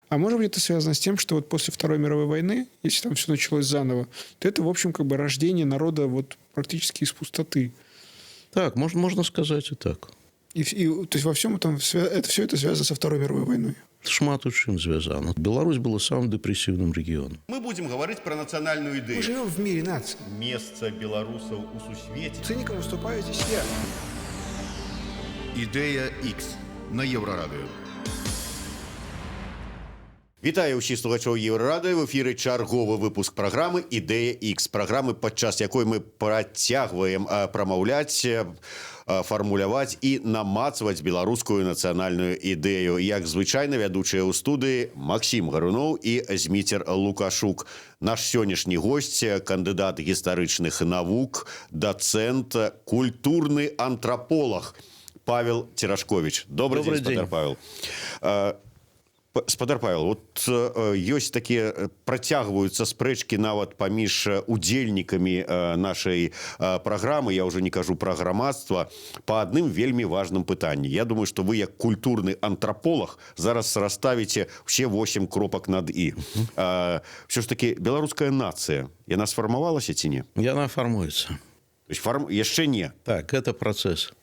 А может быть, это связано с тем, что вот после Второй мировой войны, если там все началось заново, то это, в общем, как бы рождение народа вот практически из пустоты. Так, можно сказать и так. И, то есть во всем этом это все это связано со Второй мировой войной. Шмат у чым звязана. Беларусь была самым дэпрэсіўным рэгіёнам. Мы будем гаварыць пра нацыянальную Мы ідэю. живем в мире наций. Месца беларусаў у сусвеце. Циником выступаю здесь я. Ідэя X на Еўрарадыё. Вітаю ўсіх слухачоў Еўрарадыё. В эфіры чарговы выпуск праграмы «Ідэя X», праграмы, падчас якой мы працягваем прамаўляць, фармуляваць і намацваць беларускую нацыянальную ідэю. Як звычайна, вядучыя ў студыі Максім Гаруноў і Зміцер Лукашук. Наш сённяшні госць, кандыдат гістарычных навук, дацэнт, культурны антраполаг Павел Церашковіч. Добры Добры дзень, спадар дзень. Павел. Спадар Павел, вот ёсць такія працягваюцца спрэчкі нават паміж удзельнікамі нашай праграмы, я ўжо не кажу пра грамадства, па адным вельмі важным пытанні. Я думаю, што вы, як культурны антраполаг, зараз расставіце все восемь кропак над і. Усё ж такі беларуская нацыя, яна сфармавалася ці не? Яна фармуецца. То есть яшчэ не. Так, это працэс.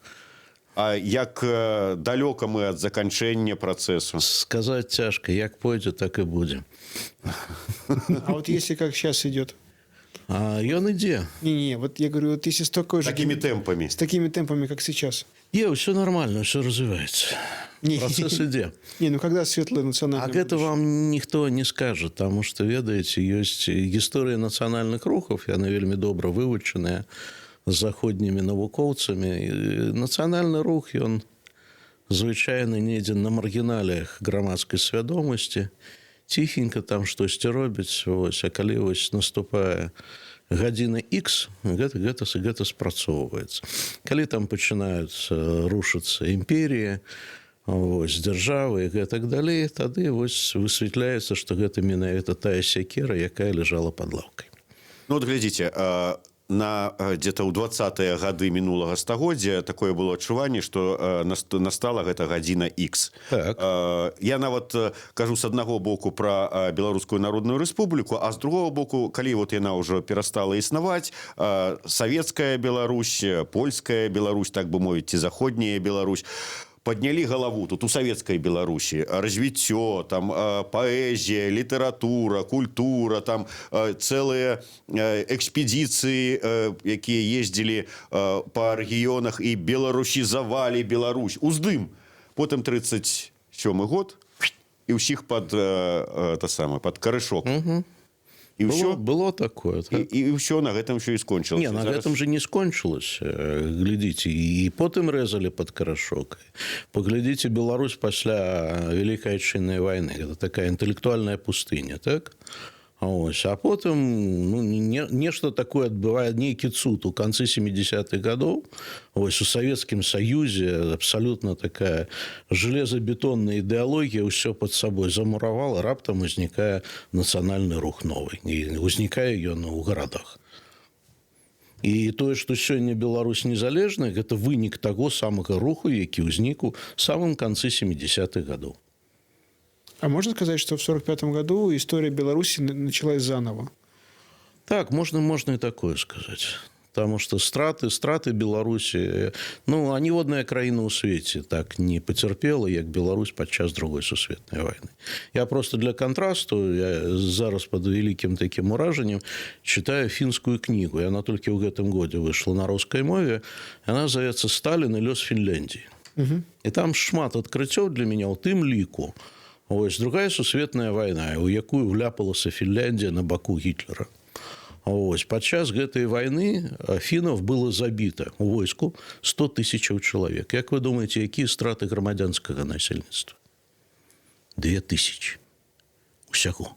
А як далёка мы ад заканчэння працэсу? Сказаць цяжка, як пойдзе, так і будзе. А вот если как сейчас идет? А ён ідзе. Не-не, вот я говорю, вот если с такой же Такими темпами. С такими темпами, как сейчас. Не, ўсё нормально, ўсё развіваецца. Не. Працэс ідзе. Не, ну когда светлое национальное А гэта будущее? вам ніхто не скажа, таму што, ведаеце, ёсць гісторыя нацыянальных рухаў, яна вельмі добра вывучаная заходнімі навукоўцамі. І нацыянальны рух, ён звычайна недзе на маргіналіях грамадскай свядомасці, ціхенька там штосьці робіць. Вось, а калі вось наступае гадзіна X, гэта спрацоўваецца, калі там пачынаюць рушыцца імперіі, вось, дзяржавы і гэтак далей, тады вось высвятляецца, што гэта менавіта тая сякера, якая ляжала под лаўкай. Ну вот глядзіце, на где-то ў 20-е гады мінулага стагоддзя такое было адчуванне, что настала гэта гадзіна X. Так. Я нават кажу с аднаго боку пра Беларускую Народную Рэспубліку, а з другого боку, калі вот яна ўжо перастала існаваць, савецкая Беларусь, польская Беларусь, так бы мовіць, ці заходняя Беларусь, подняли галаву тут у савецкай Беларусі, развіццё там, паэзія, літаратура, культура, там цэлыя экспедыцыі, якія ездзілі па рэгіёнах і беларусізавалі Беларусь. Уздым. Потым 37 год, і ўсіх под та самое, под карышок, і Было, ўсё. Было такое, так. І ўсё, на гэтым ўсё і скончылася. Не, на Зараз- гэтым же не скончылася. Глядзіце, і потым рэзалі под карашок. Паглядзіце Беларусь пасля Вялікай Айчыннай вайны. Это такая інтэлектуальная пустыня, так? Ось. А потым, ну, нешта такое адбывае, нейкі цуд у канцы 70-х гадоў. Ось, у Савецкім Саюзе абсалютна такая железобетонная ідэалогія ўсё под сабой замуравала, раптам узнікае нацыянальны рух новы. І узнікае ён у гарадах. І тое, што сёння Беларусь незалежная, гэта вынік таго самага руху, які ўзнік у самым канцы 70-х гадоў. А можно сказать, что в 1945 году история Беларуси началась заново? Так, можно и такое сказать. Потому что страты Беларусі, ну, а ніводная краіна ў свеце так не пацярпела, як Беларусь падчас Другой сусветнай вайны. Я просто для кантрасту, я зараз под вялікім такім уражаннем читаю фінскую кнігу. Яна толькі ў гэтым годзе выйшла на рускай мове. Она зовется «Сталин и лёс Финляндии». І там шмат адкрыццёў для меня, у тым ліку ось Другая сусветная вайна, у якую вляпалася Фінляндія на баку Гітлера. Ось, падчас гэтай вайны фінаў было забіта у войску 100 тысячаў чалавек. Як вы думаеце, якія страты грамадзянскага насельніцтва? 2000 усяго.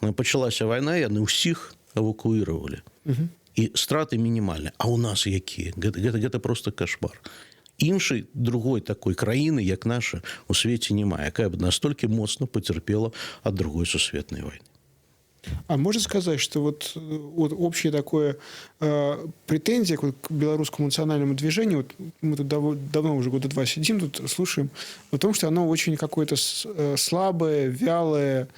Пачалася вайна, яны ўсіх эвакуіравалі. І страты мінімальныя. А у нас якія? Гэта просто кошмар. Іншай другой такой краіны, як наша, у свеце няма, якая б настолькі моцна пацярпела ад Другой сусветнай вайны. А можно сказать, что вот общее такое претензия к белорусскому национальному движению, вот мы тут давно уже года два сидим, тут слушаем, о том, что оно очень какое-то слабое, вялое,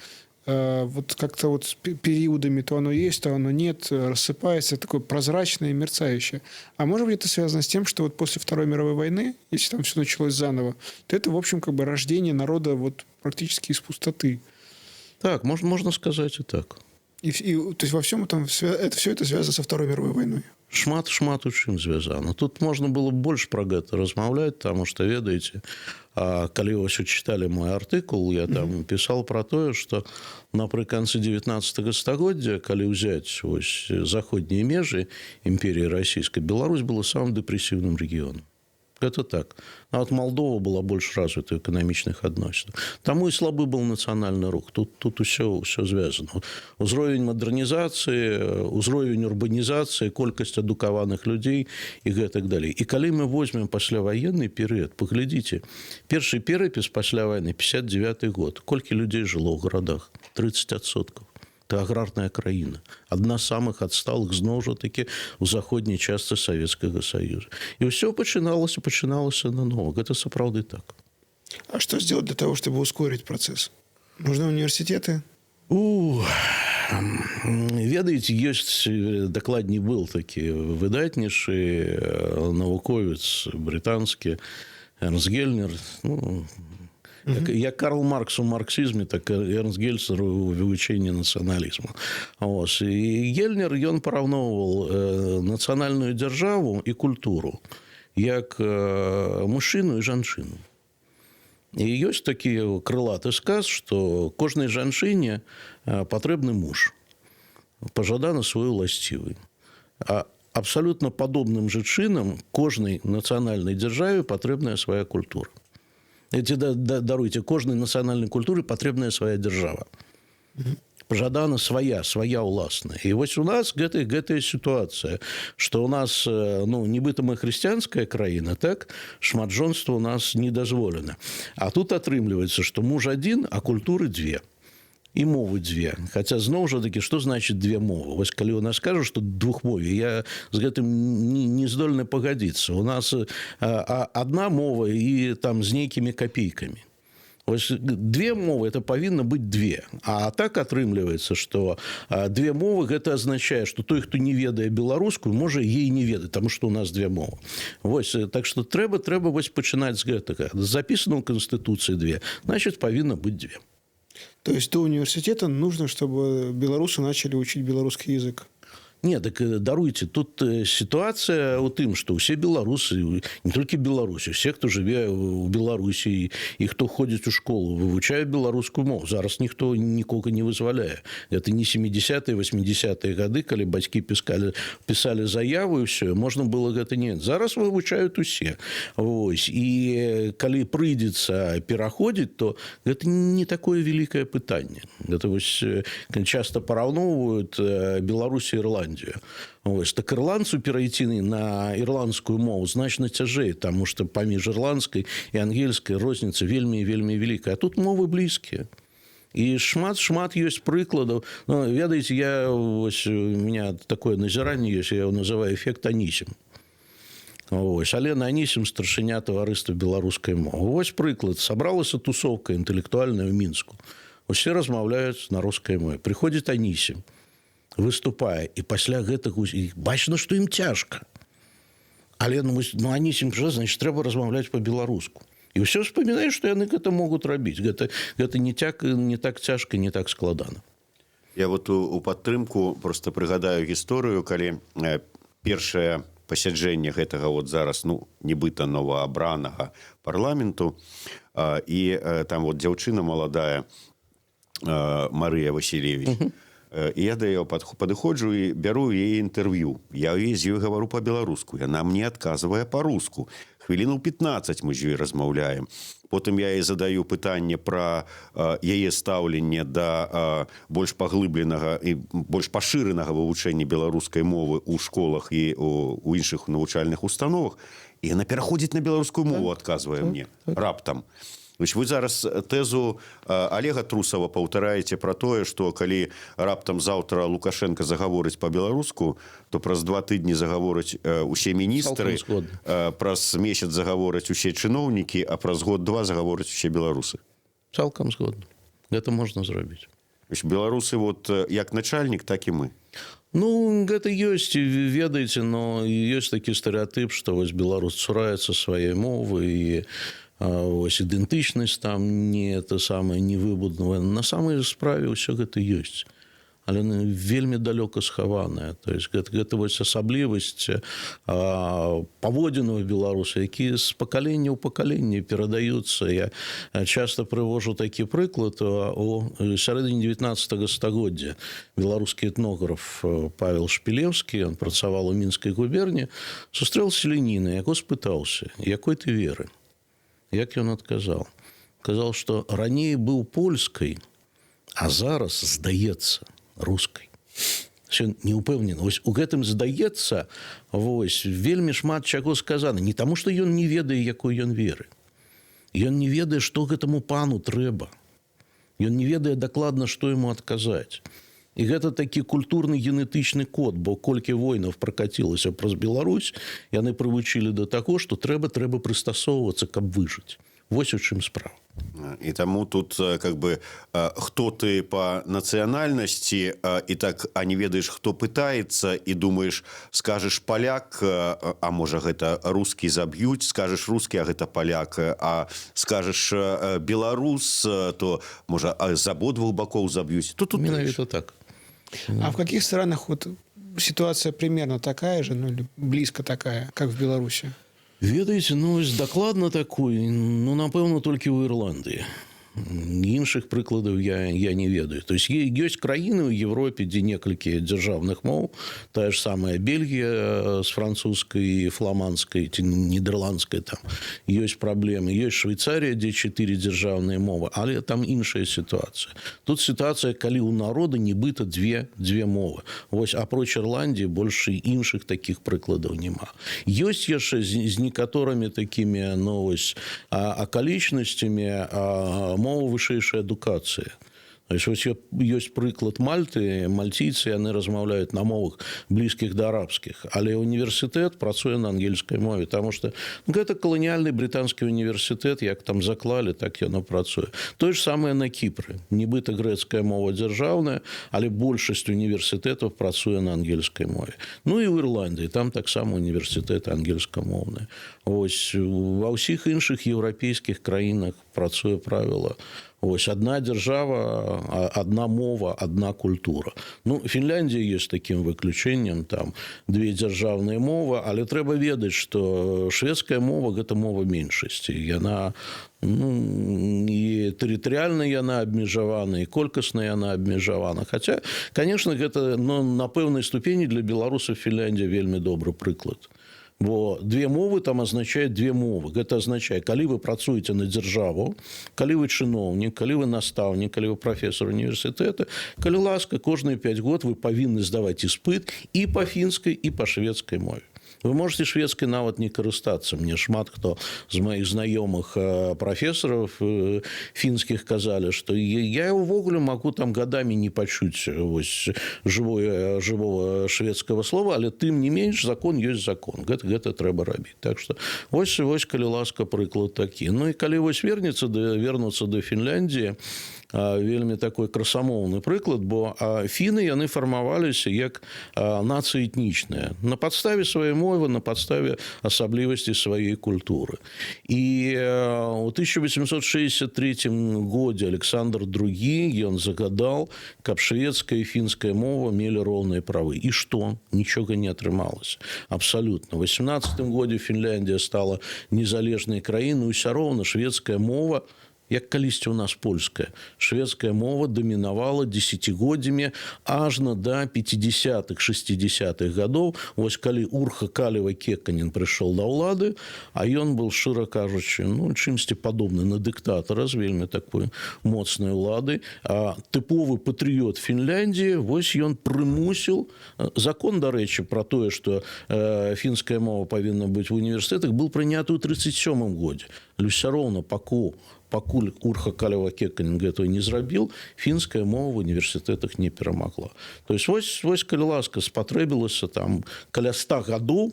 вот как-то вот с периодами то оно есть, то оно нет, рассыпается, такое прозрачное, мерцающее. А может быть, это связано с тем, что вот после Второй мировой войны, если там все началось заново, то это, в общем, как бы рождение народа вот практически из пустоты. Так, можно сказать и так. И то есть во всем этом это все это связано со Второй мировой войной. Шмат у чым звязана. Тут можна было б больш пра гэта размаўляць, таму што, ведаеце, калі вось чыталі мой артыкул, я там пісаў пра тое, што напрыканцы 19 стагоддзя, калі ўзяць вось заходнія межы імперіі расійскай, Беларусь была самым дэпрэсіўным рэгіёнам. Гэта так. Нават Малдова была больш развіта ў эканамічных адносінах. Таму і слабы был нацыянальны рух. Тут усё звязана. Узровень мадэрнізацыі, узровень урбанізацыі, колькасць адукаваных людзей і гэтак далей. І калі мы возьмем пасляваенны перыяд, паглядзіце, першы перапіс пасля вайны 59 год. Колькі людзей жыло ў гарадах? 30%. Это аграрная краіна. Адна з самых адсталых, зноў жа такі, у заходняй частцы Савецкага Саюза. І ўсё пачыналася нанова. Гэта сапраўды так. А что сделать для того, чтобы ускорить процесс? Нужны университеты? Ведаеце, ёсць, дакладней, был такі выдатнейшы навуковец брытанскі Эрнст Гельнер, ну, як Карл Маркс у марксізме, так Эрнст Гельнер у вывучэнні нацыяналізму. Вось. І Гельнер, ён параўноўваў нацыянальную дзяржаву і культуру як мужчыну і жанчыну. І ёсць такі крылаты сказ, што кожнай жанчыне патрэбны муж, пажадана свой уласцівы. А абсалютна падобным жа чынам кожнай нацыянальнай дзяржаве патрэбная свая культура. Эти, да, даруйте, кожнай нацыянальнай культуры патрэбная свая дзяржава. Пажадана свая ўласная. І вось у нас гэтая сітуацыя, што у нас, ну, нібыта мы хрысціянская краіна, так, шматжонства у нас не дазволена. А тут атрымліваецца, што муж адзін, а культуры дзве. І мовы дзве. Хаця зноў жа такі, што значыць две мовы? Вось калі у нас кажуць, што двухмове, я з гэтым не здольны пагадзіцца. У нас адна мова і там з нейкімі капейкамі. Вось две мовы, это павінна быць две. А так атрымліваецца, што две мовы, гэта азначае, што той, хто не ведае беларускую, можа ей не ведаць, таму што у нас две мовы. Вось, так што трэба вось пачынаць з гэтага. Запісана ў Канстытуцыі две, значит, павінна быць две. То есть до университета нужно, чтобы белорусы начали учить белорусский язык? Не, так даруйте, тут сітуацыя ў тым, што ўсе беларусы, не толькі беларусы, все, хто жыве ў Беларусі і хто ходзіць у школу, вывучаюць беларускую мову. Зараз ніхто нікога не вызваляе. Это не 70-е, 80-е гады, калі бацькі пісалі заяву і ўсё, можна было гэта не. Зараз вывучаюць усе. Вось. І калі прыйдзецца пераходзіць, то гэта не такое вялікае пытанне. Гэта вось часта параўноўваюць Беларусь і Ірландію. Вось. Так ірландцу перайці на ірландскую мову значна цяжэй, таму што паміж ірландскай і ангельскай розніца вельмі і вельмі вялікая. А тут мовы блізкія. І шмат ёсць прыкладаў. Ну, ведаеце, вось, у меня такое назіранне ёсць, я его называю эфект Анісім. Вось. Алена Анісім, старшыня таварыства беларускай мовы. Вось прыклад. Сабралася тусовка інтэлектуальная ў Мінску. Усе размаўляюць на рускай мове. Прыходзіць Анісім, выступае, і пасля гэтага бачна, што ім цяжка. Але ну, вось, ну, Анісім жа, значит, трэба размаўляць по-беларуску. І ўсё вспоминаю, што яны гэта могуць рабіць. Гэта не так цяжка, не так складана. Я вот у падтрымку просто прыгадаю гісторыю, калі першае пасяджэнне гэтага вот зараз, ну, нібыта новаабранага парламенту, і там вот дзяўчына маладая, Марыя Васильевич. І я да яе падыходжу і бяру яе інтэрв'ю. Я з ёй гавару па-беларуску, яна мне адказвае па-руску. Хвілінаў 15 мы з ёй размаўляем. Потым я ёй задаю пытанне пра яе стаўленне да больш паглыбленага і больш пашыранага вывучэння беларускай мовы ў школах і у іншых навучальных установах. І яна пераходзіць на беларускую мову, адказвае мне раптам. То есть вы зараз тэзу Алега Трусава паўтараеце пра тое, што калі раптам заўтра Лукашэнка загаворыць па-беларуску, то праз 2 тыдні загавораць усе міністры, Цалкам згодны. Праз месяц загавораць усе чыноўнікі, а праз год-два загавораць усе беларусы. Цалкам згодны, гэта можна зрабіць. То есть беларусы вот як начальнік, так і мы. Ну, гэта ёсць, ведаеце, но ёсць такі стэрэатып, што вось беларус цураецца сваёй мовы і вось ідэнтычнасць там не это самое, не выбудавана. На самой справе ўсё гэта ёсць, але яны вельмі далёка схаваная. То есть гэта вось асаблівасць паводзінаў беларуса, якія з пакалення ў пакаленне перадаюцца. Я часто прывожу такі прыклад: у сярэдзіне 19 стагоддзя беларускі этнограф Павел Шпілеўскі, он працаваў у Мінскай губерні, сустрэў селяніна, яго спытаўся: «Якой ты веры?» Як ён адказаў? Казаў, што раней быў польскай, а зараз, здаецца, рускай. Ён не ўпэўнены. Вось у гэтым «здаецца» вось вельмі шмат чаго сказана. Не таму, што ён не ведае, якой ён веры. Ён не ведае, што гэтаму пану трэба. Ён не ведае дакладна, што яму адказаць. І гэта такі культурны генетычны код, бо колькі войнаў пракацілася праз Беларусь, яны прывучылі да таго, што трэба прыстасоўвацца, каб выжыць. Вось у чым справа. І таму тут как бы хто ты по нацыянальнасці, і так, а не ведаеш, хто пытаецца, і думаеш: скажаш паляк, а можа, гэта рускі, заб'юць, скажаш рускі, а гэта паляк, а скажаш беларус, то можа, з абодвух бакоў заб'юць. Тут Менавіта так. А в каких странах вот ситуация примерно такая же, ну или близко такая, как в Беларуси? Ведаеце, ну вось дакладна такой, ну, напэўна, толькі ў Ірландыі. Іншых прыкладаў я не ведаю. То есть ёсць краіны ў Европе, дзе некалькі дзяржаўных моў, тая ж самая Бельгія з французскай, фламандскай ці нідэрландскай, там ёсць праблемы, ёсць Швейцарія, дзе чатыры дзяржаўныя мовы, але там іншая сітуацыя. Тут сітуацыя, калі ў народа нібыта дзве мовы. Вось апроч Ірландіі больш іншых такіх прыкладаў няма. Ёсць яшчэ з некаторымі такімі, ну, вось, акалічнасцямі мова вышэйшай адукацыі. То есть вось ёсць прыклад Мальты. Мальційцы, яны размаўляюць на мовах, блізкіх да арабскіх, але універсітэт працуе на ангельскай мове, потому что, ну, гэта каланіяльны брытанскі універсітэт, як там заклалі, так яно працуе. Тое ж самае на Кіпры: нібыта грэцкая мова дзяржаўная, але большасць універсітэтаў працуе на ангельскай мове. Ну і ў Ірландыі там таксама універсітэт ангельскамоўны. Ось ва ўсіх іншых еўрапейскіх краінах працуе правіла: ось одна дзяржава, одна мова, одна культура. Ну, Фінляндія ёсць такім выключэннем, там две дзяржаўныя мовы, але трэба ведаць, што шведская мова — гэта мова меншасці. Яна, ну, і тэрытарыяльна яна абмежавана, і колькасна яна абмежавана. Хаця, конечно, гэта, ну, на пэўнай ступені для беларусаў Фінляндія вельмі добры прыклад. Бо две мовы там азначаюць две мовы. Гэта азначае: калі вы працуеце на дзяржаву, калі вы чыноўнік, калі вы настаўнік, калі вы прафесор універсітэта, калі ласка, кожныя 5 год вы павінны здаваць іспыт і па фінскай, і па шведскай мове. Вы можете шведскай нават не карыстацца. Мне шмат хто з маіх знаёмых прафесараў фінскіх казалі, што я ўвогуле магу там гадамі не пачуць вось жывого шведскага слова, але тым не менш закон ёсць закон, гэта трэба рабіць. Так что вось, калі ласка, прыклад такі. Ну і калі вось вернецца да вернуцца да Фінляндіі, вельмі такой красамоўны прыклад, бо фіны, яны фармаваліся як нацыя этнічная на падставе сваёй мовы, на падставе асаблівасці сваёй культуры. І у 1863 годзе Александр II, ён загадаў, каб шведская і фінская мова мелі роўныя правы. І што? Нічога не атрымалася абсалютна. 18 годзе Фінляндія стала незалежнай краінай, усё роўна шведская мова, як калісьці у нас польская, шведская мова дамінавала десятгоддзямі ажна да 50-х, 60-х гадоў. Вось калі Урха Калева Кеканен прыйшоў да ўлады, а ён был, шчыра кажучы, ну, чымсьці падобны на дыктатара з вельмі такой моцнай улады, тыповы патрыёт Фінляндіі, вось ён прымусіў закон, дарэчы, пра тое, што фінская мова павінна быць в універсітэтах, был прыняты ў 37 годзе, але ўсё роўна паку Пакуль Урха Калева Кеканен гэтага не зрабіў, фінская мова в універсітэтах не перамагла. То есть вось, калі ласка, спатрэбілася там каля 100 гадоў,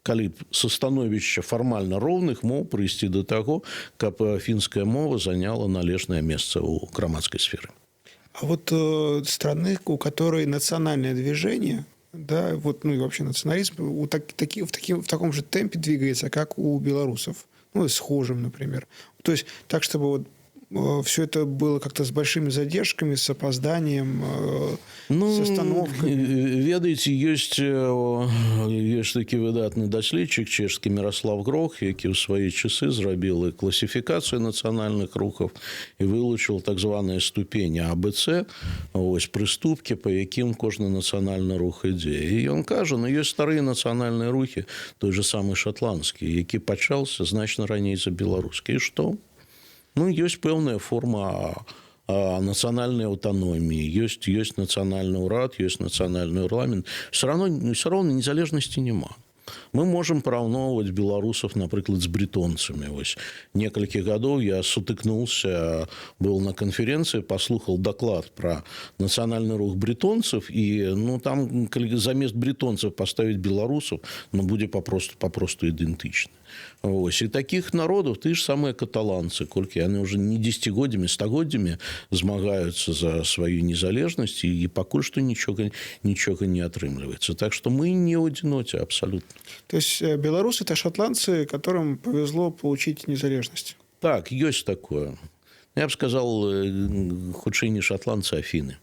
калі б са становішча фармальна роўных моў прыйсці да таго, каб фінская мова заняла належнае месца ў грамадскай сферы. А вот страны, у которой национальное движение, да, вот, ну и вообще национализм у так, таки, в, таким, в таком же темпе двигается, как у белорусов, ну, схожим, например. То есть так, чтобы вот все это было как-то с большими задержками, с опозданием, ну, с остановками. Ведаеце, ёсць такі выдатны даследчык чэшскі Міраслаў Грох, які ў свае часы зрабіў і класіфікацыю нацыянальных рухаў і вылучыў так званыя ступені АБЦ, ось прыступкі, па якім кожны нацыянальны рух ідзе. І ён кажа: ну, ёсць старыя нацыянальныя рухі, той же самы шатландскі, які пачаўся значна раней за беларускі. І што? Ну, ёсць пэўная форма нацыянальнай аўтаноміі, ёсць нацыянальны ўрад, ёсць нацыянальны парламент. Все равно незалежнасці няма. Мы можем параўноўваць беларусаў, напрыклад, з брэтонцамі. Вось некалькі гадоў я сутыкнуўся, был на канферэнцыі, паслухал доклад про нацыянальны рух брэтонцаў, і, ну, там, калі замест брэтонцаў паставіць беларусаў, ну, будзе папросту ідэнтычна. Ось. І таких народаў, тыя ж самыя каталанцы, колькі яны уже не дзесяцігоддзямі, стагоддзямі змагаюцца за сваю незалежнасць, і пакуль што нічога не атрымліваецца. Так што мы не ў адзіноце абсалютна. То есть белорусы – это шотландцы, которым повезло получить незалежнасць. Так, ёсць такое. Я б сказал, хутчэй не шатландцы, а фіны.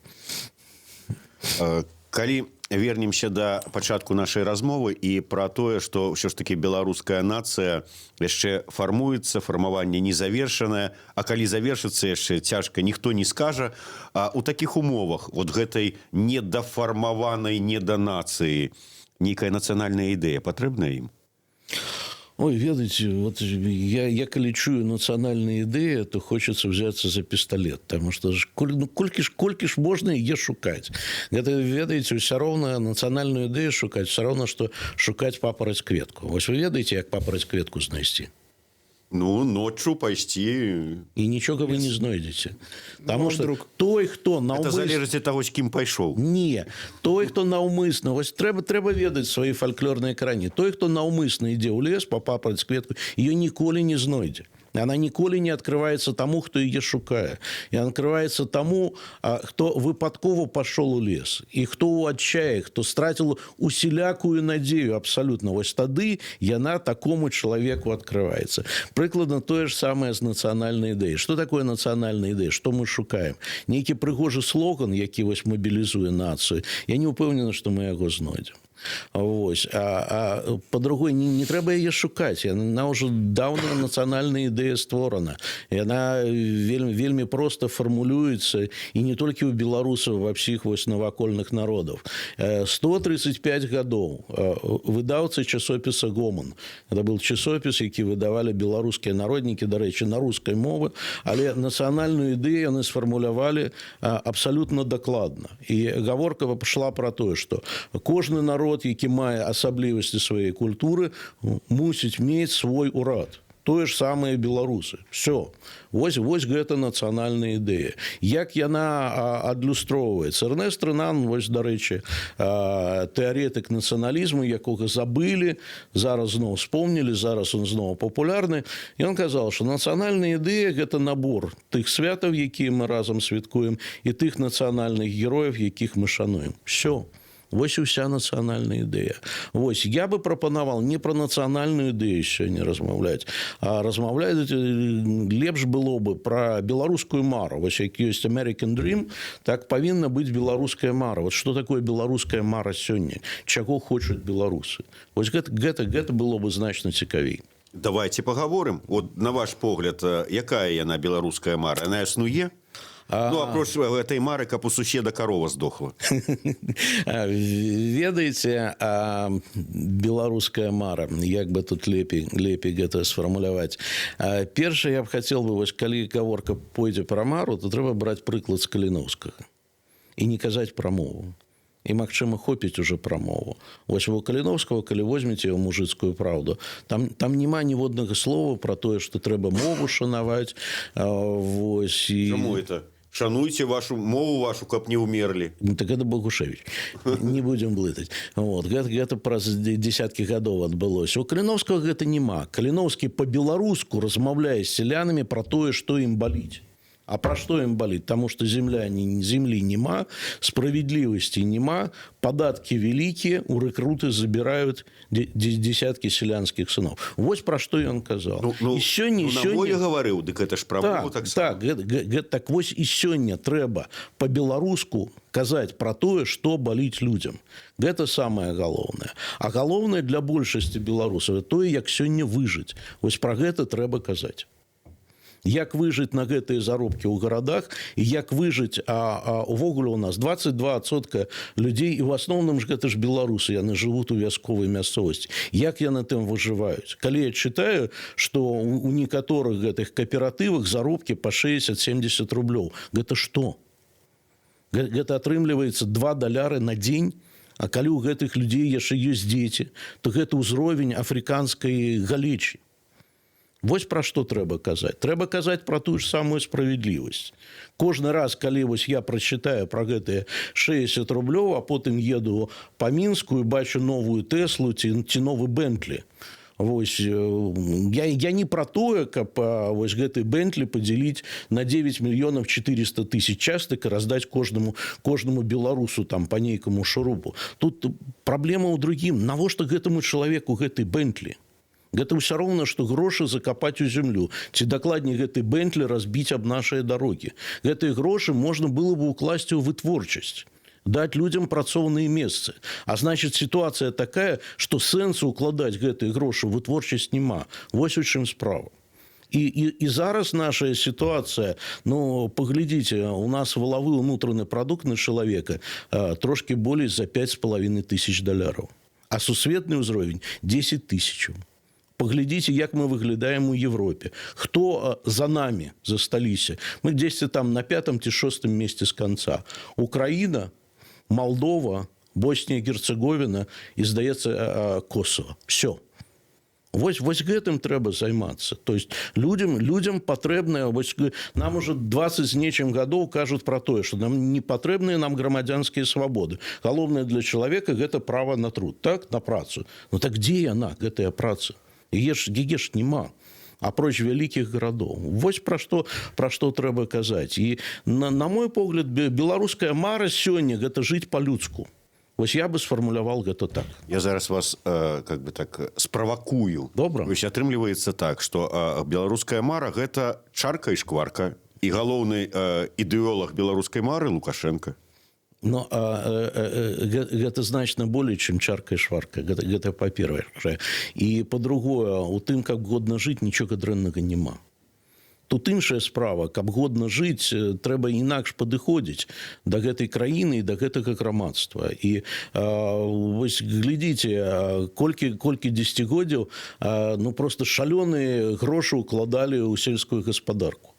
Калі вернемся да пачатку нашай размовы і пра тое, што ўсё ж таки беларуская нацыя яшчэ фармуецца, фармаванне не завершанае, а калі завершыцца, яшчэ цяжка, ніхто не скажа. А у такіх умовах вот гэтай недафармаванай неданацыі нейкая нацыянальная ідэя патрэбная ім? Ой, ведаеце, вот я калі чую «нацыянальная ідэя», то хочется взяться за пистолет, потому что ж, ну, колькі ж можна яе шукаць? Гэта, ведаеце, ўсё роўна нацыянальную ідэю шукаць, все роўна, што шукаць папараць кветку. Вось вы ведаеце, як папараць кветку знайсці? Ну, ноччу пайсці. І нічога вы не знойдзеце. Таму Ну, что вдруг. той, хто Это наўмыс... залежыць ад таго, з кім пайшоў. Не, той, хто наўмысна, вось трэба ведаць свае фальклорныя карані. Той, хто наўмысна ідзе ў лес па папараць кветку, ее ніколі не знойдзе. Она ніколі не открывается таму, хто яе шукае. І открывается таму, хто выпадкова пашоў у лес. І хто ў адчаі, хто страціл усялякую надзею абсалютна. Вось тады яна такому чалавеку открывается. Прыкладна тое ж самае з нацыянальнай ідэяй. Что такое нацыянальная ідэя? Што мы шукаем? Нейкі прыгожы слоган, які вось мабілізуе нацыю. Я не ўпэўнены, што мы яго знойдзем. Вось. А па-другое, не трэба яе шукаць. Яна ўжо даўно, нацыянальная ідэя, створана. Яна вельмі, вельмі проста фармулюецца, і не толькі ў беларусаў, ва ўсіх вось навакольных народаў. 135 гадоў выдаўцы часопіса «Гоман». Это был часопіс, які выдавалі беларускія народнікі, дарэчы, на рускай мовы, але нацыянальную ідэю яны сфармулявалі абсалютна дакладна. І гаворка пайшла пра тое, што кожны народ, які мае асаблівасці сваёй культуры, мусіць мець свой урад. Тое ж самае беларусы. Все. Вось гэта нацыянальная ідэя. Як яна адлюстроўваецца? Эрнест Рэнан, вось, дарэчы, тэарэтык нацыяналізму, якога забылі, зараз зноў вспомнілі, зараз он зноў папулярны. Ён казаў, што нацыянальная ідэя – гэта набор тых святаў, якія мы разам святкуем, і тых нацыянальных герояў, якіх мы шануем. Все. Вось і ўся нацыянальная ідэя. Вось я бы прапанаваў не пра нацыянальную ідэю сёння размаўляць, а размаўляць лепш было бы пра беларускую мару. Вось як ёсць American Dream, так павінна быць беларуская мара. Вот что такое беларуская мара сёння? Чаго хочуць беларусы? Вось гэта было бы значна цікавей. Давайте пагаворым. Вот на ваш погляд, якая яна, беларуская мара? Она існуе? Ну, апроч гэтай мары, каб у суседа карова здохла. Ведаеце, беларуская мара, як бы тут лепей гэта сфармуляваць. Першае, я б хацеў бы, вось калі гаворка пойдзе пра мару, то трэба браць прыклад з Каліноўскага і не казаць пра мову. І, магчыма, хопіць уже пра мову. Вось у Каліноўскага, калі возьмеце «Мужыцкую праўду», там няма ніводнага слова пра тое, што трэба мову шанаваць. Вось, і... Чаму это? Шануйте вашу мову вашу, каб не умерли. Ну, так это Богушевич. Не будем блытать. Вот. Гэта праз десяткі гадоў адбылося. У Каліноўскага гэта няма. Каліноўскі по-беларуску размаўляе з сялянамі пра тое, што ім баліць. А пра што ім баліць? Таму што землі няма, справядлівасці няма, падаткі вялікія, у рэкруты забіраюць десяткі сялянскіх сыноў. Вось пра што ён казаў. Ну, І сёння, ну, на сёння... мове гаварыў, дык это ж пра мову Так, таксама. так, так вось і сёння трэба по-беларуску казаць пра тое, што баліць людзям. Гэта самае галоўнае. А галоўнае для большасці беларусаў тое, як сёння выжыць. Вось пра гэта трэба казаць. Як выжыць на гэтыя заробкі ў гарадах і як выжыць, а увогуле у нас 22% людзей, і ў асноўным ж гэта ж беларусы, яны жывуць у вясковай мясцовасці. Як яны там выжываюць? Калі я чытаю, што у некаторых гэтых кааператывах заробкі па 60-70 рублёў, гэта што? Гэта атрымліваецца 2 даляры на дзень. А калі ў гэтых людзей яшчэ ёсць дзеці, то гэта ўзровень афрыканскай галечы. Вось пра што трэба казаць. Трэба казаць пра тую ж самую справядлівасць. Кожны раз, калі вось я прачытаю пра гэтыя 60 рублёў, а потым еду па Мінску і бачу новую Тэслу ці новы Бентлі. Вось, я не пра тое, каб вось гэты Бентлі падзяліць на 9 мільёнаў 400 тысяч частак і раздаць кожнаму беларусу там па нейкаму шурупу. Тут праблема ў другім. Навошта гэтаму чалавеку гэты Бентлі? Гэта ўсё роўна, што грошы закапаць у зямлю. Ці дакладней гэты Бентлі разбіць аб нашыя дарогі. Гэтыя грошы можна было бы ўкласці ў вытворчасць, даць людзям працоўныя месцы. А значит, сітуацыя такая, што сэнсу укладаць гэтыя грошы ў вытворчасць няма. Вось у чым справа. І зараз наша сітуацыя, ну, паглядзіце, у нас валавы ўнутраны прадукт на чалавека трошкі болей за пяць з палавінай тысяч даляраў. А сусветны ўзровень 10 тысяч. Паглядзіце, як мы выглядаем у Европе. Хто за нами засталіся? Мы дзесьці там на пятом ці шостым месте с конца. Украина, Молдова, Босния и Герцеговина і, здаецца, Косово. Все. Вось гэтым трэба займацца. То есть людям патрэбная, вось, нам уже 20 з нечым гадоў кажуць пра тое, што нам не патрэбныя нам грамадзянскія свабоды. Галоўнае для чалавека гэта права на труд, так, на працу. Ну так дзе яна, гэтая праца? Яе ж няма. Апроч вялікіх гарадоў. Вось пра што трэба казаць. І на мой погляд, беларуская мара сёння гэта жыць па-людску. Вось я бы сфармуляваў гэта так. Я зараз вас как бы так справакую. Добра. Вось атрымліваецца так, што беларуская мара гэта чарка і шкварка. І галоўны ідэолог беларускай мары Лукашенко. Но гэта значна болей, чым чарка і шварка. Гэта па-першае. І па-другое, у тым, каб годна жыць, нічога дрэннага няма. Тут іншая справа, каб годна жыць, трэба інакш падыходзіць да гэтай краіны і да гэтага грамадства. І вось глядзіце, колькі дзесяцігоддзяў, ну просто шалёныя грошы ўкладалі ў сельскую гаспадарку.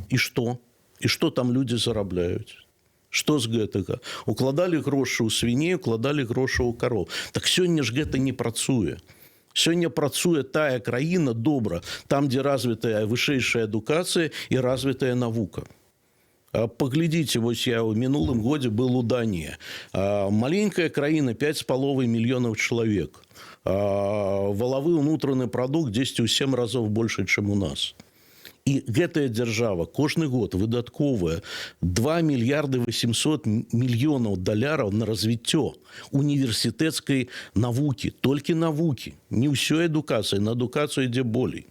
І што? І што там людзі зарабляюць? Што з гэтага? Укладалі грошы ў свіней, укладалі грошы ў кароў. Так сёння ж гэта не працуе. Сёння працуе тая краіна добра, там, дзе развітая вышэйшая адукацыя і развітая навука. Паглядзіце, вось я ў мінулым годзе был у Даніі. Маленькая краіна, пяць з паловай мільёнаў чалавек. Валавы ўнутраны прадукт дзесьці ў 7 разоў больше, чым у нас. І гэтая дзяржава кожны год выдаткоўвае 2 мільярды 800 мільёнаў даляраў на развіццё універсітэцкай навукі, толькі навукі, не ўсёй адукацыі, на адукацыю ідзе болей.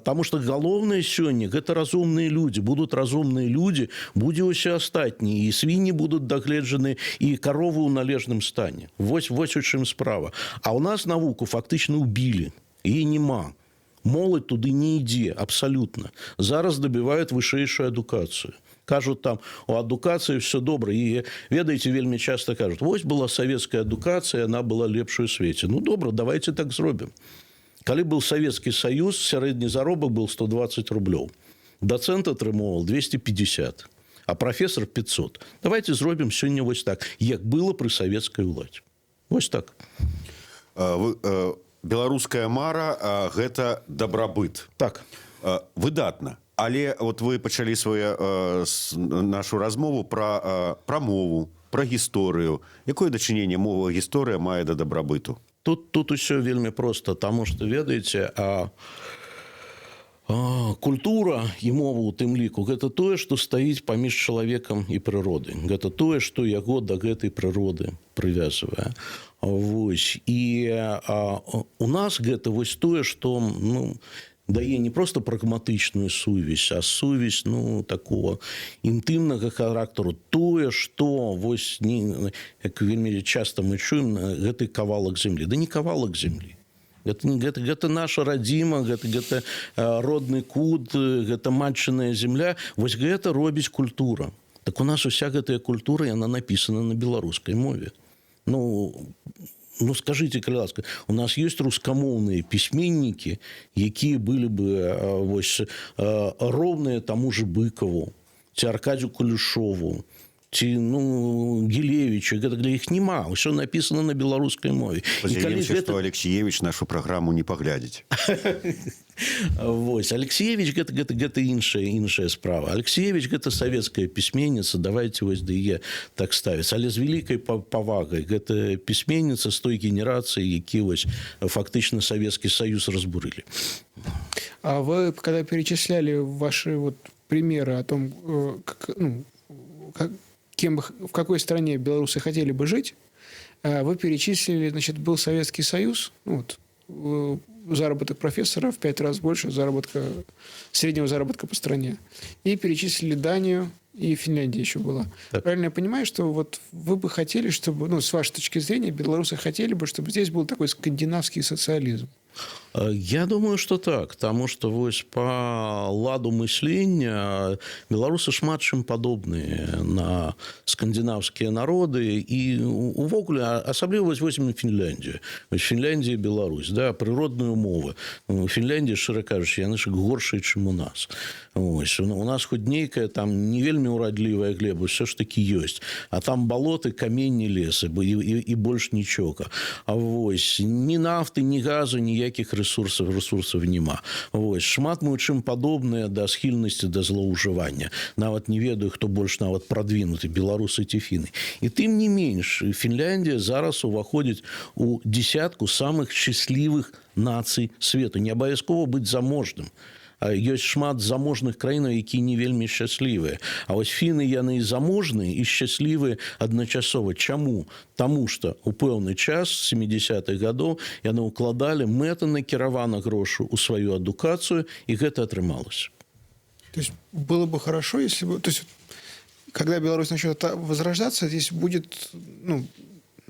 Таму што галоўнае сёння гэта разумныя людзі, будуць разумныя людзі, будзе ўсё астатняе, і свінні будуць дагледжаны, і каровы ў належным стане. Вось у чым справа. А ў нас навуку фактычна ўбілі, яе няма. Моладзь туды не ідзе абсалютна. Зараз дабіваюць вышэйшую адукацыю. Кажуць, там у адукацыі все добра. І ведаеце, вельмі часта кажуць, вось была савецкая адукацыя, она была лепшай у свеце. Ну добра, давайте так зробім. Калі был Савецкі Саюз, сярэдні заробак был 120 рублёў. Дацэнт атрымоўваў 250. а прафесор 500. Давайте зробім сёння вось так, як было пры савецкай уладзе. Вось так. Вы, беларуская мара — гэта дабрабыт. Так. Выдатна. Але вот вы пачалі сваю нашу размову пра мову, пра гісторыю. Якое дачыненне мова, гісторыя мае да дабрабыту? Тут усё вельмі проста, таму што, ведаеце, культура і мова у тым ліку — гэта тое, што стаіць паміж чалавекам і прыродай. Гэта тое, што яго да гэтай прыроды прывязвае. Вось. І у нас гэта вось тое, што, ну, дае не просто прагматычную сувязь, а сувязь, ну, такого інтымнага характару, тое, што вось не, як вельмі часта мы чуем, гэты кавалак землі. Да не кавалак землі. Гэта, не, гэта наша радзіма, гэта родны кут, гэта матчыная земля. Вось гэта робіць культура. Так у нас уся гэтая культура, яна напісана на беларускай мове. Ну, скажите, калі ласка, у нас есть рускамоўныя пісьменнікі, якія былі бы вось роўныя таму же Быкаву ці Аркадзю Кулешову ці, ну, Гілевічу? Гэта для іх няма, ўсё написано на беларускай мове. І калі Спадзяемся, што Алексіевіч нашу праграму не паглядзіць. Вось Алексіевіч гэта іншая справа. Алексіевіч — гэта савецкая пісьменніца, давайте вось да яе так ставіцца, але з вялікай павагай. Гэта пісьменніца з той генерацыі, які вось фактычна Савецкі Саюз разбурылі. А вы, когда перечисляли ваши вот примеры о том, как, ну, кем бы, в какой стране белорусы хотели бы жить, вы перечислили, значит, был Советский Союз, ну, вот, заработок профессора в 5 раз больше среднего заработка по стране. И перечислили Данию, и Финляндия еще была. Так. Правильно я понимаю, что вот вы бы хотели, чтобы, ну, с вашей точки зрения, белорусы хотели бы, чтобы здесь был такой скандинавский социализм? Я думаю, что так, таму что вось по ладу мыслення беларусы шмат чым падобныя на скандынаўскія народы і увогуле, асабліва вось возьмем Фінляндію. Вось Фінляндія, Беларусь, да, прыродныя умовы. Ну, Фінляндія, шчыра кажучы, яны ж горшыя, чым у нас. Ось, у нас хоць нейкая там не вельмі урадлівая глеба все ж таки ёсць, а там балоты, каменні, лесы і больш нічога. А вось ні нафты, ні газу, ніякіх ресурсаў няма. Вось шмат мы у чым падобныя да схільнасці да злоўжывання. Нават не ведаю, хто больш нават прадвінуты, беларусы ці фіны. І тым не менш Фінляндія зараз уваходзіць у десятку самых счастливых нацый свету. Не абавязкова быць заможным. Ёсць шмат заможных краінаў, якія не вельмі шчаслівыя. А вось фіны, яны і заможныя, і шчаслівыя адначасова. Чаму? Таму что у пэўны час, 70-х гадоў, яны ўкладалі мэтанакіравана грошы ў сваю адукацыю, і гэта атрымалася. То есть было бы хорошо, если бы... То есть, когда Беларусь начнет возрождаться, здесь будет, ну,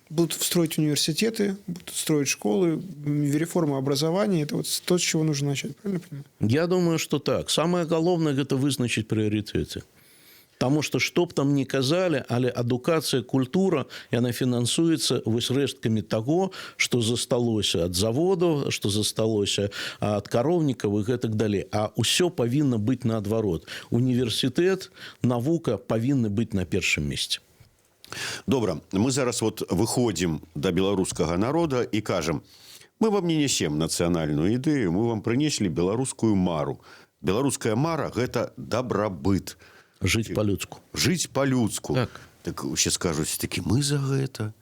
будут строить университеты, будут строить школы, реформа образования. Это вот то, с чего нужно начать. Правильно я понимаю? Я думаю, что так. Самое галоўнае — гэта вызначыць прыярытэты. Таму што, што б там не казалі, але адукацыя, культура, яна фінансуецца вось рэшткамі таго, што засталося ад заводаў, што засталося ад кароўнікаў і гэтак далей. А ўсё павінна быць наадварот. Універсітэт, навука павінны быць на першым месцы. Добра, мы зараз вот выходзім да беларускага народа і кажам: мы вам не несем нацыянальную ідэю, мы вам прынеслі беларускую мару. Беларуская мара — гэта дабрабыт. Жыць па-людску. Жыць па-людску. Так. Так усе скажуць такі: мы за гэта.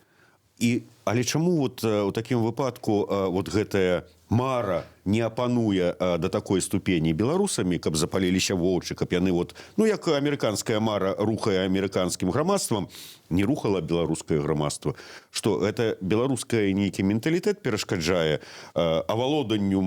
І але чаму вот у такім выпадку вот гэтая мара не апануе да такой ступені беларусамі, каб запаліліся вочы, каб яны вот, ну, як амерыканская мара рухае амерыканскім грамадствам, не рухала беларускае грамадства? Что это, беларускае нейкі менталітэт перашкаджае авалоданню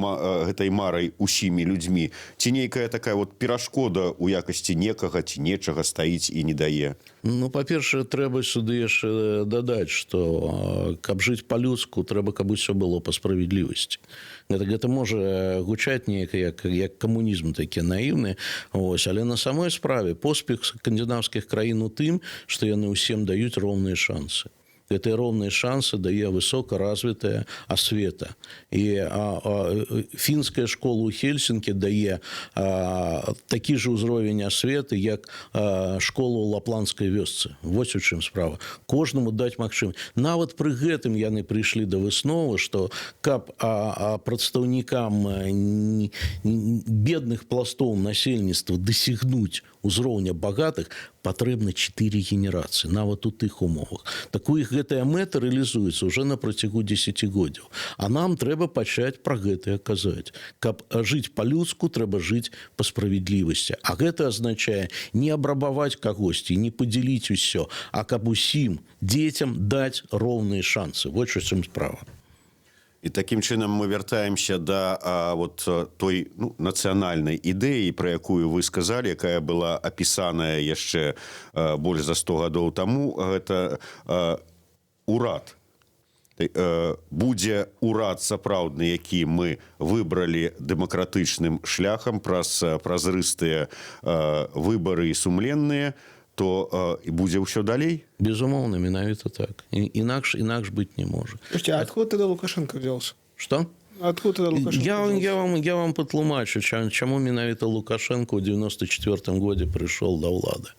гэтай марай усімі людзьмі, ці нейкая такая вот перашкода у якасці некага ці нечага стаіць і не дае? Ну, па-першае, трэба сюды яшчэ дадаць, што каб жыць па-людску, трэба, каб усё было па справядлівасці. Гэта можа гучаць неяк як камунізм такі наіўны, ось, але на самой справе поспех скандынаўскіх краін у тым, што яны ўсім даюць роўныя шансы. Гэтыя роўныя шансы дае высокаразвітая асвета. І фінская школа ў Хельсінкі дае такі ж узровень асветы, як школа ў лапландскай вёсцы. Вось у чым справа. Кожнаму даць магчымасць. Нават пры гэтым яны прыйшлі да высновы, што каб прадстаўнікам бедных пластоў насельніцтва дасягнуць узроўня багатых, патрэбна 4 генерацыі, нават у тых умовах. Так у іх гэтая мэта рэалізуецца уже на працягу дзесяцігоддзяў. А нам трэба пачаць пра гэтае казаць. Каб жыць па-людску, трэба жыць па справядлівасці. А гэта азначае не абрабаваць кагосьці, не падзяліць усё, а каб усім дзецям даць роўныя шансы. Вот у чым справа. І такім чынам мы вяртаемся да вот той, ну, нацыянальнай ідэі, пра якую вы сказалі, якая была апісаная яшчэ больш за 100 гадоў таму. Гэта урад. Будзе урад сапраўдны, які мы выбралі дэмакратычным шляхам праз празрыстыя выбары і сумленныя, то і будзе ўсё далей. Безумоўна, менавіта так. Інакш быць не можа. Слушайте, а откуда тогда Лукашенко взялся? Что? Откуда тогда Лукашенко взялся? Я вам патлумачу, чаму менавіта Лукашенко ў 94 годзе прыйшоў да ўлады.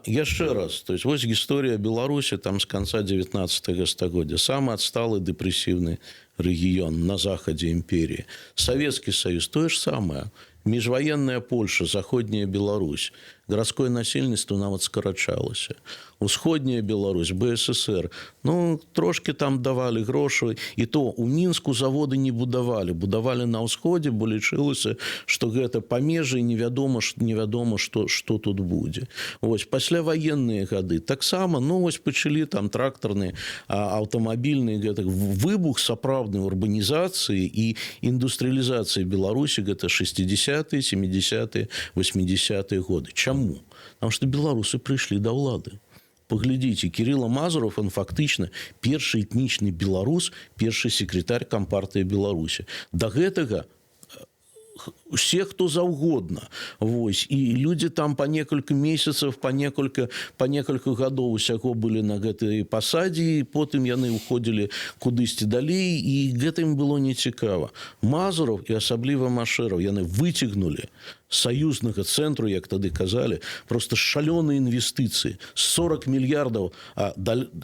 Яшчэ раз, то есть вось гісторыя Беларусі там з конца 19 стагоддзя. Самы адсталы, дэпрэсіўны рэгіён на захадзе імперіі. Савецкі Саюз — тое ж самае. Міжваенная Польша, заходняя Беларусь. Гарадское насельніцтва нават скарачалася. Усходняя Беларусь, БССР. Ну, трошки там давалі грошы. І то у Мінску заводы не будавалі. Будавалі на ўсходзе, бо лічылася, што гэта памежжа і невядома, што тут будзе. Вось, пасляваенныя гады таксама, ну, вось пачалі там трактарныя, аўтамабільныя, гэтак, выбух сапраўднай урбанізацыі і індустрыялізацыі Беларусі — гэта 60-е, 70-е, 80-е годы. Чаму? Потому что беларусы прыйшлі да ўлады. Паглядзіце, Кирилла Мазуров, он фактычна першы этнічны беларус, першы секретарь Кампартыі Беларусі. Да гэтага усе, хто заўгодна. Вось. І людзі там па некалькі месяцаў, па некалькі гадоў усяго былі на гэтай пасадзе, і потым яны ўходзілі кудысьці далей, і гэта ім было нецікава. Мазуров і асабліва Машэраў, яны выцягнулі саюзнага цэнтру, як тады казалі, просто шалёныя інвестыцыі. 40 мільярдаў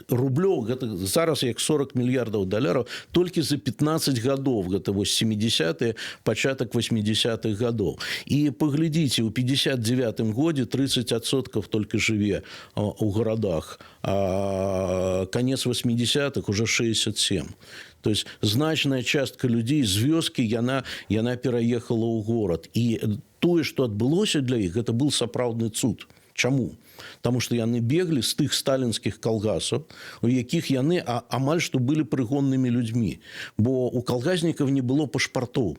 рублёў, гэта зараз як 40 мільярдаў даляраў, толькі за 15 гадоў, гэта вось 70-е, пачатак 80-х гадоў. І паглядзіце, у 59 годзе 30% толькі жыве у гарадах, а конец 80-х — уже 67. То есть значная частка людзей з вёскі, яна пераехала ў горад. І тое, што адбылося для іх, гэта был сапраўдны цуд. Чаму? Таму што яны беглі з тых сталінскіх калгасаў, у якіх яны амаль што былі прыгоннымі людзьмі. Бо у калгаснікаў не было пашпартоў.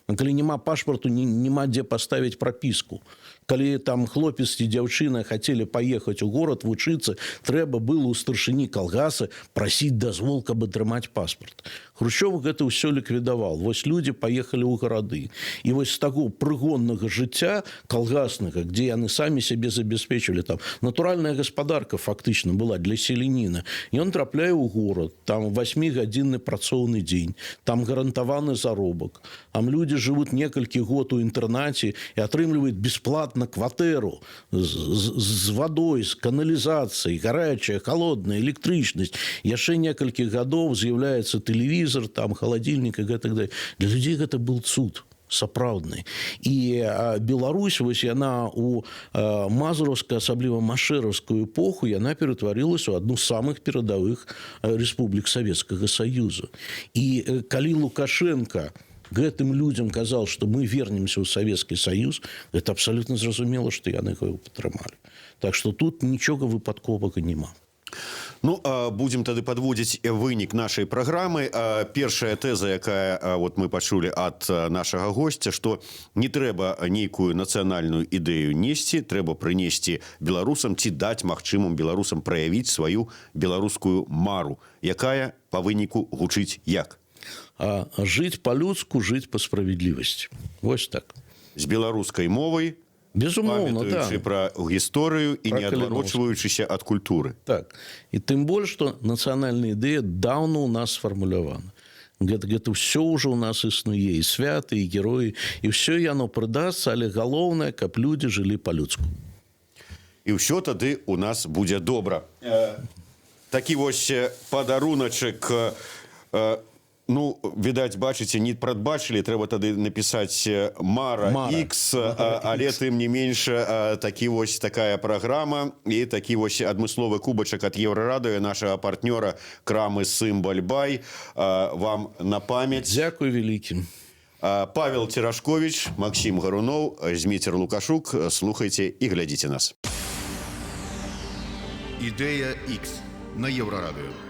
А калі няма пашпарту, няма дзе паставіць прапіску. Калі там хлопец ці дзяўчына хацелі паехаць у горад вучыцца, трэба было ў старшыні калгаса прасіць дазвол, каб атрымаць паспарт. Хрушчоў гэта ўсё ліквідаваў. Вось людзі паехалі ў гарады. І вось з таго прыгоннага жыцця калгаснага, дзе яны самі сябе забяспечвалі, там натуральная гаспадарка фактычна была для селяніна. Ён трапляе ў горад, там васьмігадзінны працоўны дзень, там гарантаваны заробак. Там людзі жывуць некалькі год у інтэрнаце і атрымліваюць бесплатна кватэру з вадой, з каналізацыяй, гарячая, холодная, электрычнасць. Яшчэ некалькі гадоў з'яўляецца тэлевізор, там халадзільнік і гэтак далее. Для людзей гэта был цуд сапраўдны. І Беларусь, вось яна у мазураўскую, асабліва машэраўскую эпоху, яна ператварылася ў адну з самых перадавых рэспублік Савецкага Саюза. І калі Лукашенко гэтым людзям казаў, што мы вернемся ў Савецкі Саюз, гэта абсалютна зразумела, што яны яго падтрымалі. Так што тут нічога выпадковага няма. Ну, будзем тады падводзіць вынік нашай праграмы. Першая тэза, якая вот мы пачулі ад нашага госця, што не трэба нейкую нацыянальную ідэю несці, трэба прынесці беларусам ці даць магчымым беларусам праявіць сваю беларускую мару, якая па выніку гучыць як? Жыць па-людску, жыць па справядлівасці. Вось так. З беларускай мовай. Безумоўна. Памятаючы Да. пра гісторыю і Пра не адварочваючыся ад культуры. Так, і тым больш, што нацыянальная ідэя даўно у нас сфармулявана. Гэта ўсё ўжо ў нас існуе, і святы, і героі, і ўсё яно прыдасца, але галоўнае, каб людзі жылі па-людску. І ўсё тады у нас будзе добра. Такі вось падаруначак. Ну, відаць, бачыце, не прадбачылі, трэба тады напісаць Мара, Мара. X, але тым не менш такі вось, такая праграма і такі вось адмысловы кубачак ад Еўрарадыё, нашага партнёра крамы Сымбаль Бай, вам на памяць. Дзякуй вялікі. Павел Церашковіч, Максім Гаруноў, Зміцер Лукашук. Слухайце і глядзіце нас. Ідэя X на Еўрарадыё.